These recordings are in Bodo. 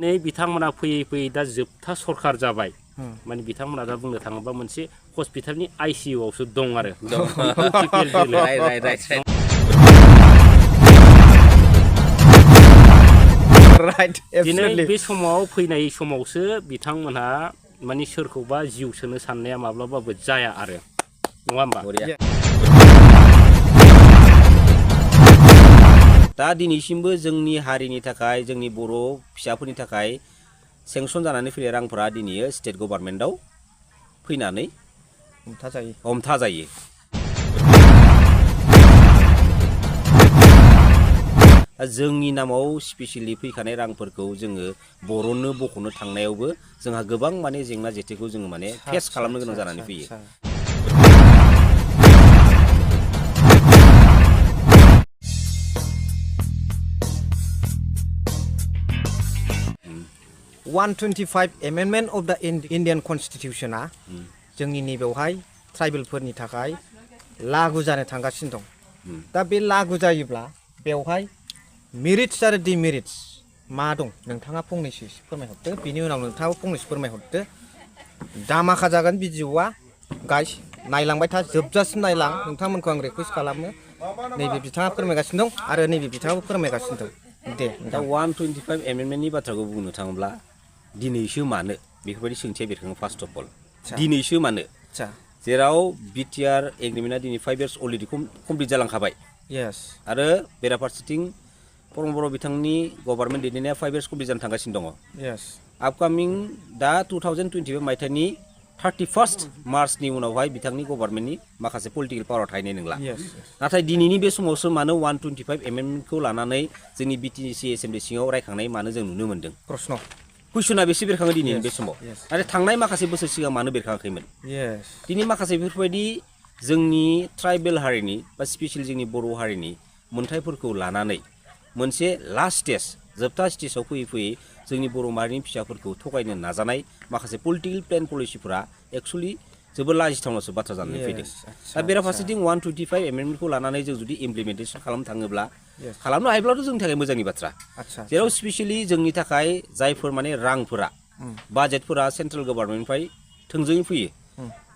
नै बिथांमोना फैयै फैयै दा जोबथा सरखार जाबाय माने बिथांमोना दा बुंनो थाङोबा मोनसे हस्पिटालनि आइसिइउ आवसो दं आरो दिनै बे समाव फैनाय समावसो बिथांमोनहा माने सोरखौबा जिउ सोनो साननाया माब्लाबाबो जाया आरो नङा होमबा दा दिनैसिमबो जोंनि हारिनि थाखाय जोंनि बर' फिसाफोरनि थाखाय सेंसन जानानै फैनाय रांफोरा दिनै स्टेट गभर्नमेन्टआव फैनानै हमथाजायो जोंनि नामाव स्पेसियली फैखानाय रांफोरखौ जोङो बर'नो बख'नो थांनायावबो जोंहा गोबां माने जेंना जेथोखौ जोङो माने फेस खालामनो गोनां जानानै फैयो 125 Amendment of the Indian Constitution जोंनि नैबेवहाय ट्राइबेलफोरनि थाखाय लागु जानो थांगासिनो दं दा बे लागु जायोब्ला बेवहाय मेरिट्स आरो डिमेरिट्स मा दं नोंथाङा फंनैसो फोरमायहरदो बिनि उनाव नोंथाङाबो फंनैसो फोरमायहरदो दामाखा जागोन भिडिअआ गाइस नायलांबाय था जोबजासिम नायलां नोंथांमोनखौ आं रिक्वेस्ट खालामो नैबे बिथाङा फोरमायगासिनो दं आरो नैबे बिथाङाबो फोरमायगासिनो दं दे दा 125 एमेन्डमेन्टनि बाथ्राखौ बुंनो थाङोब्ला दिनैसो मानो बेफोरबायदि सोंथिया बेरखाङो फार्स्ट अफ अल दिनैसो मानो जेराव BTR एग्रिमेन्टआ दिनै 5 years अलरेडि कमप्लिट जालांखाबाय आरो बेराफारसेथिं प्रमद बर' बिथांनि गभर्नमेन्ट दैदेननाया 5 years कमप्लिट जानो थांगासिनो दङ आपकामिं दा 2025 मायथाइनि 31st मार्चनि उनावहाय बिथांनि गभर्नमेन्टनि माखासे पलिटिकेल पावार थाहैनाय नंला नाथाय दिनैनि बे समावसो मानो 125 एमेन्डमेन्टखौ लानानै जोंनि BTC एसेम्बलि सिङाव रायखांनाय मानो जों नुनो मोन्दों कुइसना बेसे बेरखाङो दिनैनि बे समाव आरो थांनाय माखासे बोसोर सिगां मानो बेरखाङाखैमोन दिनै माखासे बेफोरबायदि जोंनि ट्राइबेल हारिनि बा स्पेसियेलि जोंनि बर' हारिनि मोन्थाइफोरखौ लानानै मोनसे लास्ट स्टेज जोबथा स्टेजाव फैयै फैयै जोंनि बर' माहारिनि फिसाफोरखौ थगायनो नाजानाय माखासे पलिटिकेल प्लेन पलिसिफोरा एक्चुअलि जोबोद लाजिथावनासो बाथ्रा जानानै फैदों दा बेराफारसेथिं 125 एमेन्डमेन्टखौ लानानै जों जुदि इमप्लिमेन्टेसन खालामनो थाङोब्ला खालामनो हायोब्लाथ' जोंनि थाखाय मोजांनि बाथ्रा जेराव स्पेसियेलि जोंनि थाखाय जायफोर माने रांफोरा बाजेटफोरा सेन्ट्रेल गभर्नमेन्टनिफ्राय थोंजोङै फैयो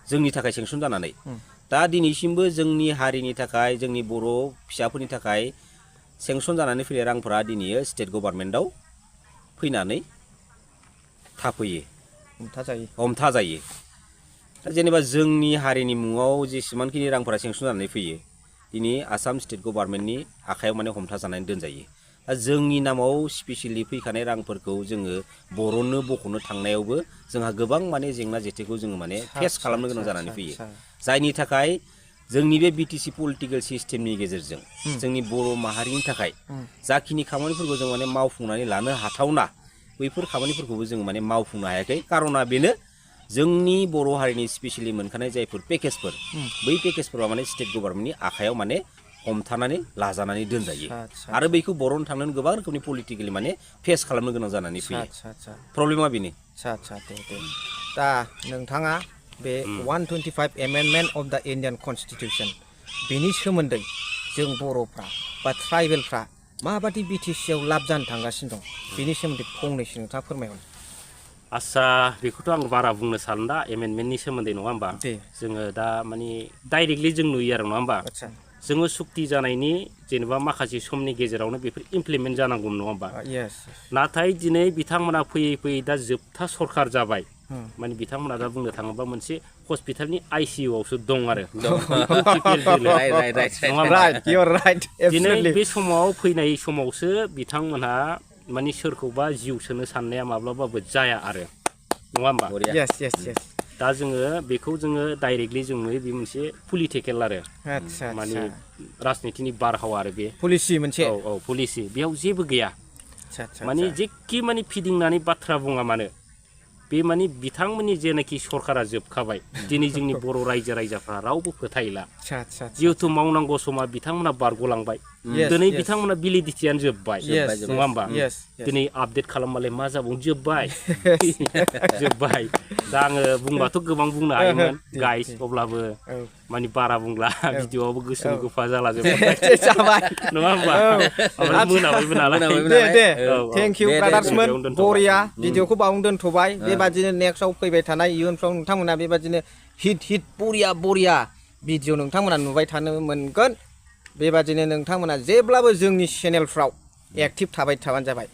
जोंनि थाखाय सेंसन जानानै दा दिनैसिमबो जोंनि हारिनि थाखाय जोंनि बर' फिसाफोरनि थाखाय सेंसन जानानै फैनाय रांफोरा दिनै स्टेट गभर्नमेन्टआव फैनानै थाफैयो हमथाजायो दा जेनेबा जोंनि हारिनि मुङाव जेसेबांखिनि रांफोरा सेंसन जानानै फैयो दिनै आसाम स्टेट गभर्नमेन्टनि आखायाव माने हमथाजानानै दोनजायो दा जोंनि नामाव स्पेसियेलि फैखानाय रांफोरखौ जोङो बर'नो बख'नो थांनायावबो जोंहा गोबां माने जेंना जेथोखौ जोङो माने फेस खालामनो गोनां जानानै फैयो जायनि थाखाय जोंनि बे BTC पलिटिकेल सिस्टेमनि गेजेरजों जोंनि बर' माहारिनि थाखाय जाखिनि खामानिफोरखौ जों माने मावफुंनानै लानो हाथावना बैफोर खामानिफोरखौबो जों माने मावफुंनो हायाखै कारना बेनो जोंनि बर' हारिनि स्पेसियेलि मोनखानाय जायफोर पेकेजफोर बै पेकेजफोरा माने स्टेट गभर्नमेन्टनि आखायाव माने हमथानानै लाजानानै दोनजायो आरो बैखौ बर'नो थांनानै गोबां रोखोमनि पलिटिकेलि माने फेस खालामनो गोनां जानानै फैयो प्रब्लेमा बेनो दा नोंथाङा बे 125 amendment of the Indian Constitution बेनि सोमोन्दै जों बर'फ्रा बा ट्राइबेलफ्रा माबादि BTC आव लाब जानो थांगासिनो दं बेनि सोमोन्दै फंनैसो नोंथाङा फोरमायहर आच्छा बेखौथ' आं बारा बुंनो सानला एमेन्डमेन्टनि सोमोन्दै नङा होमबा जोङो दा माने डाइरेक्टलि जों नुयो आरो नङा होमबा जोङो सुक्ति जानायनि जेनेबा माखासे समनि गेजेरावनो बेफोर इमप्लिमेन्ट जानांगौमोन नङा होमबा नाथाय दिनै बिथांमोना फैयै फैयै दा जोबथा सरखार जाबाय माने बिथांमोना दा बुंनो थाङोबा मोनसे हस्पिटालनि आइसिइउ आवसो दं आरो दिनै बे समाव फैनाय समावसो बिथांमोनहा माने सोरखौबा जिउ सोनो साननाया माब्लाबाबो जाया आरो नङा होमबा दा जोङो बेखौ जोङो डाइरेक्टलि जों नुयो बे मोनसे पलिटिकेल आरो माने राजनितिनि बारहावा आरो बे पलिसि मोनसे औ पलिसि बेयाव जेबो गैया माने जेखि माने फिदिंनानै बाथ्रा बुङा मानो बे माने बिथांमोननि जेनाखि सरकारा जोबखाबाय दिनै जोंनि बर' रायजो राजाफ्रा रावबो फोथायला जिहेतु मावनांगौ समा बिथांमोना बारग'लांबाय दिनै बिथांमोना भेलिडिटियानो जोब्बाय नङा होमबा Yes. दिनै आपडेट खालामबालाय मा जाबावनो जोब्बाय जोब्बाय दा आङो बुंबाथ' गोबां बुंनो हायोमोन गाइस अब्लाबो माने बारा बुंला भिडिअआवबो गोसोम गोफा जाला जोब्बाय नङा होमबा मोनाबायबो नालाय दे थेंक इउ ब्रादार्समोन बरिया भिडिअखौ बावनो दोनथ'बाय बेबादिनो नेक्स्टआव फैबाय थानाय इयुनफ्राव नोंथांमोना बेबादिनो हिट बरिया भिडिअ नोंथांमोना नुबाय थानो मोनगोन बेबादिनो नोंथांमोना जेब्लाबो जोंनि चेनेलफ्राव एक्टिभ थाबाय थाबानो जाबाय